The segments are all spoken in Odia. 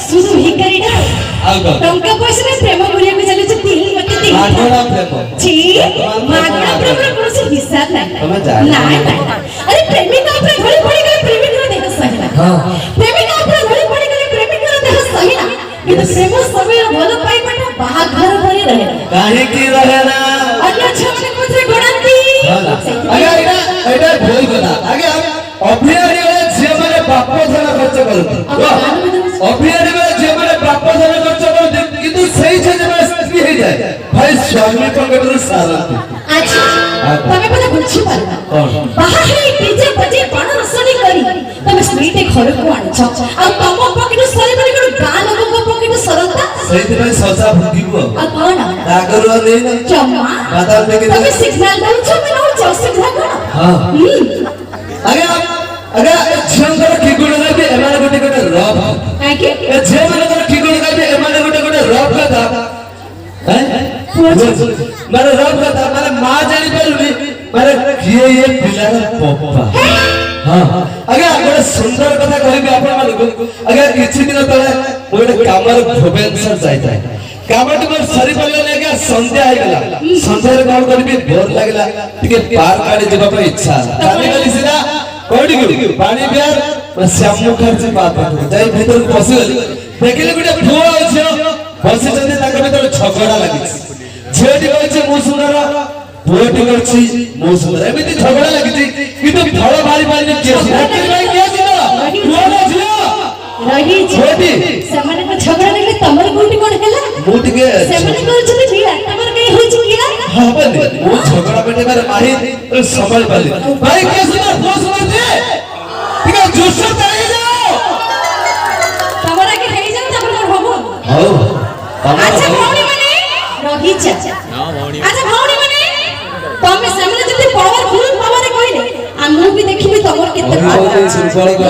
ଶୁଣୁ ଭିକାରୀଟା। ଆଉ କଣ? ଟଙ୍କା ପଇସା ପାଇଁ ପ୍ରେମ କରିବାକୁ ଚାଲିଛୁ, ଦିଲ ମତେ ଦେ। ମାଗଣା ପ୍ରେମ। ଛି, ମାଗଣା ପ୍ରେମର କୌଣସି ହିସାବ ନାହିଁ। ତମେ ଜାଣିନ। ନାଇଁ ନାଇଁ, ଆରେ ପ୍ରେମିକା ଉପରେ ଢଳି ପଡ଼ିଗଲେ ପ୍ରେମିକର ଦେହ ସହିଲା। ପ୍ରେମିକା ଉପରେ ଢଳି ପଡ଼ିଗଲେ ପ୍ରେମିକର ଦେହ ସହିଲା, କିନ୍ତୁ ପ୍ରେମ ସମୟର ଭଲ ପାଇବାଟା ବାହାଘର ଭଳି ରହେ। କାହିଁକି ରହେ ନା? ଅନ୍ୟ ଝିଅମାନେ କୋଉଥିରେ ଗଣାନ୍ତି। ହେଲା। ଆଜ୍ଞା, ଏଇଟା ଭୁଲ କଥା ଆଜ୍ଞା। ଅଭିଆରୀ ବେଳେ ଝିଅମାନେ ବାପ ଧନ ଖର୍ଚ୍ଚ କରନ୍ତି। ଅଭିଆରୀ ବେଳେ ଝିଅମାନେ ବାପ ଧନ ଖର୍ଚ୍ଚ କରନ୍ତି, କିନ୍ତୁ ସେଇ ଝିଅ ଯେତେବେଳେ ସ୍ତ୍ରୀ ହେଇଯାଏ, ଭାଇ, ସ୍ୱାମୀ ପକେଟରୁ ସାରନ୍ତି। ଆଚ୍ଛା, ତମେ ବୋଧେ ବୁଝିପାରୁନ। କଣ? ବାହା ହେଇ ଡିଜେ ବଜେଇ ବାଣ ରୋଷଣୀ କରି ତମେ ସ୍ତ୍ରୀଟେ ଘରକୁ ଆଣୁଛ, ଆଉ ତମ ପକେଟରୁ ସରିବନି, କଣ ଗାଁ ଲୋକଙ୍କ ପକେଟରୁ ସରନ୍ତା? ସେଇଥିପାଇଁ ସଜା ଭୋଗିବୁ ଆଉ। ଆଉ କଣ? ଆଗରୁ ଆଉ ନେଇନା। ଜମା। ବାଦାମ ବିକି। ତମେ ସିଗ୍ନାଲ ଦଉଛ, ଆମେ ନଉଛ, ଅସୁବିଧା କଣ? ହଁ। ଆଜ୍ଞା ଆଜ୍ଞା, ଏ ଝିଅଙ୍କର କି ଗୁଣ ଗାଇବି? ଏମାନେ ଗୋଟେ ଗୋଟେ ରଫ୍। କାହିଁକି? ଏ ଝିଅମାନଙ୍କର କି ଗୁଣ ଗାଇବି? ଏମାନେ ଗୋଟେ ଗୋଟେ ରଫ୍ କଥା। ହେଁ? ମାନେ ରଫ୍ କଥା, ମାନେ ମା ଜାଣିପାରୁନି ମାନେ କିଏ ଇଏ ପିଲାର ପପା। ହଁ ଆଜ୍ଞା, ଗୋଟେ ସୁନ୍ଦର କଥା କହିବି ଆପଣମାନଙ୍କୁ। ଆଜ୍ଞା, କିଛି ଦିନ ତଳେ ମୁଁ ଗୋଟେ କାମରେ ଭୁବନେଶ୍ୱର ଯାଇଥାଏ। କାମଟି ମୋର ସରିପାରିଲାନି ଆଜ୍ଞା, ସନ୍ଧ୍ୟା ହେଇଗଲା। ସନ୍ଧ୍ୟାରେ କଣ କରିବି, ବୋର ଲାଗିଲା, ଟିକେ ପାର୍କ ଆଡେ ଯିବା ପାଇଁ ଇଚ୍ଛା ହେଲା। ଚାଲିଗଲି ସିଧା କୋଉଠିକୁ? ବାଣୀ ବିହାର ଶ୍ୟାମ ମୁଖାର୍ଜୀ ପାର୍କ ପାଖକୁ ଯାଇ ଭିତରକୁ ପଶିଗଲି। ଦେଖିଲି ଗୋଟେ ପୁଅ ଆଉ ଝିଅ ବସିଛନ୍ତି, ତାଙ୍କ ଭିତରେ ଝଗଡା ଲାଗିଛି। ଝିଅଟି କହିଛି ମୁଁ ସୁନ୍ଦର, ପୁଅଟି କହିଛି ମୁଁ ସୁନ୍ଦର। ଏମିତି ଝଗଡା ଲାଗିଛି, କିନ୍ତୁ ଫଳ ବାହାରି ପାରିନି କିଏ ସୁନ୍ଦର। ଭାଇ, କିଏ ସୁନ୍ଦର, ପୁଅ ନା ଝିଅ? ରହିଛି। ଝିଅଟି। ସେମାନଙ୍କ ଝଗଡା ଲାଗିଲେ ତମର କୋଉଠି କଣ ହେଲା? ମୁଁ ଟିକେ ସେମାନେ କରୁଛନ୍ତି ଲୀଳା, ତମର କାହିଁ ହଉଛି କିଳା? ହବନି, ମୁଁ ଝଗଡା ପେଟେଇବାରେ ମାହିର, ସମ୍ଭାଳି ପାରିଲି। ଭାଇ, କିଏ ସୁନ୍ଦର, ପୁଅ ସୁନ୍ଦର ଯେ? ଟିକେ ଜୋରସୋର ତାଳି ହେଇଯାଅ। ତମର ଆଗେ ହେଇଯାଉ, ତାପରେ ମୋର ହବ। ହଉ ତମର। ଆଚ୍ଛା। ହଉ। ଭଉଣୀ ମାନେ ରହିଛ। ଆଚ୍ଛା ଭଉଣୀ ମାନେ, ତମେ ସେମାନେ ଯେମିତି ପାୱାର ଫୁଲ ପାୱାର କହିଲେ, ଆଉ ମୁଁ ବି ଦେଖିବି ତମର କେତେ ପାୱାର।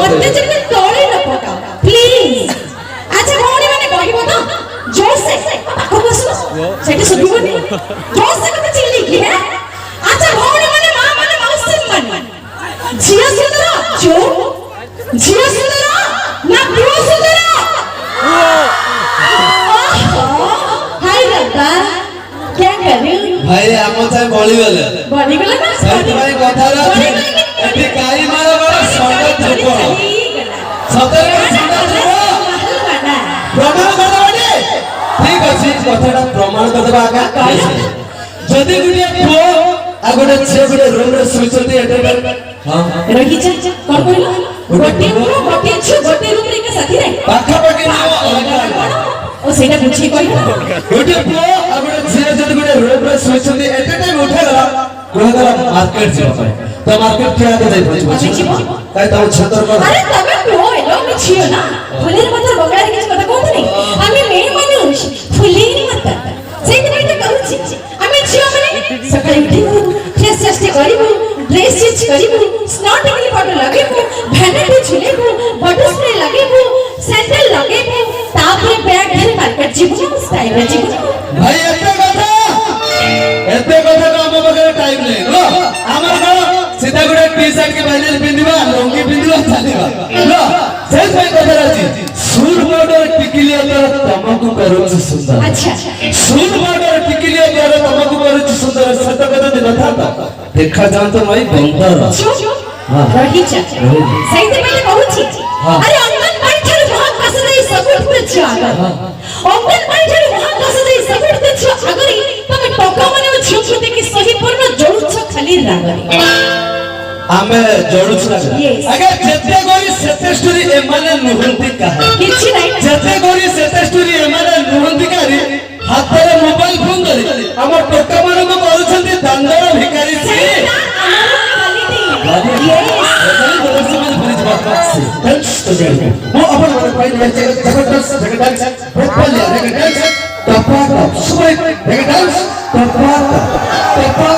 ମତେ ଯେମିତି ତଳେ ନ ପକାଅ ପ୍ଲିଜ। ଆଚ୍ଛା ଭଉଣୀ ମାନେ, କହିବ ତ ଜୋରସେ? ପାଖକୁ ଆସୁନ, ସେଠି ଶୁଭିବନି। ଜୋରସେ କଥା ଚିଲ୍ଲେଇକି। ହେ, ଆଚ୍ଛା ଭଉଣୀ ମାନେ, ମା ମାନେ, ମାଉସୀ ମାନେ, ଝିଅ ସୁନ୍ଦର ଯୋଉ ଝିଅ ସୁନ୍ଦର ନା ପୁଅ ସୁନ୍ଦର? ହାଇ ରବ୍ବା, क्या करूं? ଭାଇ, ଆମ ଯାଏ ବଳିଗଲେ। ବଳିଗଲା ନା? ସେଇଥିପାଇଁ କଥାରେ ଅଛି, ଏଠି ଗାଈ ମାଳ ବଳ, ଷଣ୍ଢ ତ୍ରିପଳ। ସତରେ କଣ ଷଣ୍ଢ ତ୍ରିପଳ? ପ୍ରମାଣ କରିଦେବା। ଠିକ ଅଛି, କଥାଟା ପ୍ରମାଣ କରିଦେବା ଆଜ୍ଞା। ଯଦି ଗୋଟିଏ ପୁଅ ଆଉ ଗୋଟେ ଝିଅ ଗୋଟେ ରୁମରେ ଶୋଇଛନ୍ତି ଏଠି, ହଁ। ରହିଛ, କଣ କହିଲ? ଗୋଟିଏ ପୁଅ ଗୋଟିଏ ଝିଅ ଗୋଟିଏ ରୁମରେ ଏକା ସାଥିରେ? ପାଖାପାଖି ନୁହଁ, ଅଲଗା ଅଲଗା। ଓ, ସେଇଟା ବୁଝେଇ କହିଲ। ଗୋଟେ ପୁଅ ଆଉ ଗୋଟେ ଝିଅ ଯଦି ଗୋଟେ ରୁମରେ ଶୋଇଛନ୍ତି, ଏଟ୍ ଏ ଟାଇମ୍ ଉଠାଗଲା, କୁହାଗଲା ମାର୍କେଟ ଯିବା ପାଇଁ, ତ ମାର୍କେଟ କିଏ ଆଗ ଯାଇ ପହଞ୍ଚିବ? ତମେ ଯିବ। କାଇଁ, ତମ ଛାତ୍ର କଣ? ଆରେ ତମେ ପୁଅ ହେଲ, ଆମେ ଝିଅ ନା। ଫୁଲେର ମତ ବଙ୍ଗଳାରେ କିଛି କଥା କୁହନ୍ତିନି, ଆମେ মেয়ে মানুষ ফুলের ମତ। ସେଇଥିପାଇଁ ତ କହୁଛି, ଆମେ ଝିଅ ମାନେ ସକାଳେ ଉଠିବୁ, ଫ୍ରେଶ ଫ୍ରେଶ କରିବୁ, ଡ୍ରେସ୍ ଚେଞ୍ଜ କରିବୁ, ସ୍ନୋ ଟିକଲି ପାଉଡର ଲଗେଇବୁ, ଭ୍ୟାନିଟି ଝୁଲେଇବୁ, ବଡି ସ୍ପ୍ରେ ଲଗେଇବୁ, ସ୍ୟାଣ୍ଡେଲ ଲଗେଇବୁ, ତାପରେ ବ୍ୟାଗ ଧରି ମାର୍କେଟ ଯିବୁ ନା, ଷ୍ଟାଇଲରେ ଯିବୁ ନା। ଭାଇ, ଏତେ କଥା ତ ଆମ ପାଖରେ ଟାଇମ ନାହିଁ। ନୁହଁ? ଆମର କଣ ସିଧା ଗୋଟେ ଟି ସାର୍ଟ କି ବାଇଲେନ ପିନ୍ଧିବା, ଲୁଙ୍ଗି ପିନ୍ଧିବା, ଚାଲିବା। ନୁହଁ? ସେଇଥିପାଇଁ କଥାରେ ଅଛି, ସୁର ପାଉଡର ଟିକିଲିଆ ଦ୍ୱାରା ତମକୁ କରୁଛି ସୁନ୍ଦର। ସୁର ପାଉଡର ଟିକିଲିଆ ଦ୍ୱାରା ତମକୁ କରୁଛି ସୁନ୍ଦର, ସେତକ ଯଦି ନଥାନ୍ତା ଦେଖାଯାଆନ୍ତ ଭାଇ ବନ୍ଦର। ଚୁପ୍ ରହିଛ। ସେଇଥିପାଇଁ ତ କହୁଛି। ଆରେ ଅଙ୍ଗନବାଡି ଠାରୁ ମହାକାଶ ଯାଇ ସବୁଠୁ ତ ଝିଅ ଆଗରେ। ଅଙ୍ଗନବାଡି ଠାରୁ ମହାକାଶ ଯାଇ ସବୁଠୁ ତ ଝିଅ ଆଗରେ। ତମେ ଟୋକା ମାନେ ଝିଅକୁ ଦେଖି ସହି ପାରୁନ, ଜଳୁଛ ଖାଲି ରାଗରେ। ଆମେ ଜଳୁଛୁ ନା? Yes. ଆଜ୍ଞା, ଯେତେ ଗରି ସେତେ ଷ୍ଟୋରି, ଏମାନେ ନୁହନ୍ତି କାହା କିଛି ନାହିଁ। ଯେତେ ଗରି ସେତେ ଷ୍ଟୋରି, ଏମାନେ ନୁହନ୍ତି କାହାରି। ହାତରେ ମୋବାଇଲ ଫୋନ ଧରି ଆମ ଟୋକା ମାନଙ୍କୁ କରୁଛନ୍ତି ଦାଣ୍ଡର ଭିକାରୀ। ସେଇଟା ଆମର quality. Yes. ମୁଁ ଆପଣମାନଙ୍କ ପାଇଁ ଜବରଦସ୍ତ ଡ୍ୟାନ୍ସ, ଭୋପାଲିଆ ଡ୍ୟାନ୍ସ, ଟପା ଟପ୍, ସୁପର ଡ୍ୟାନ୍ସ, ଟପା ଟପ୍ ଟପା।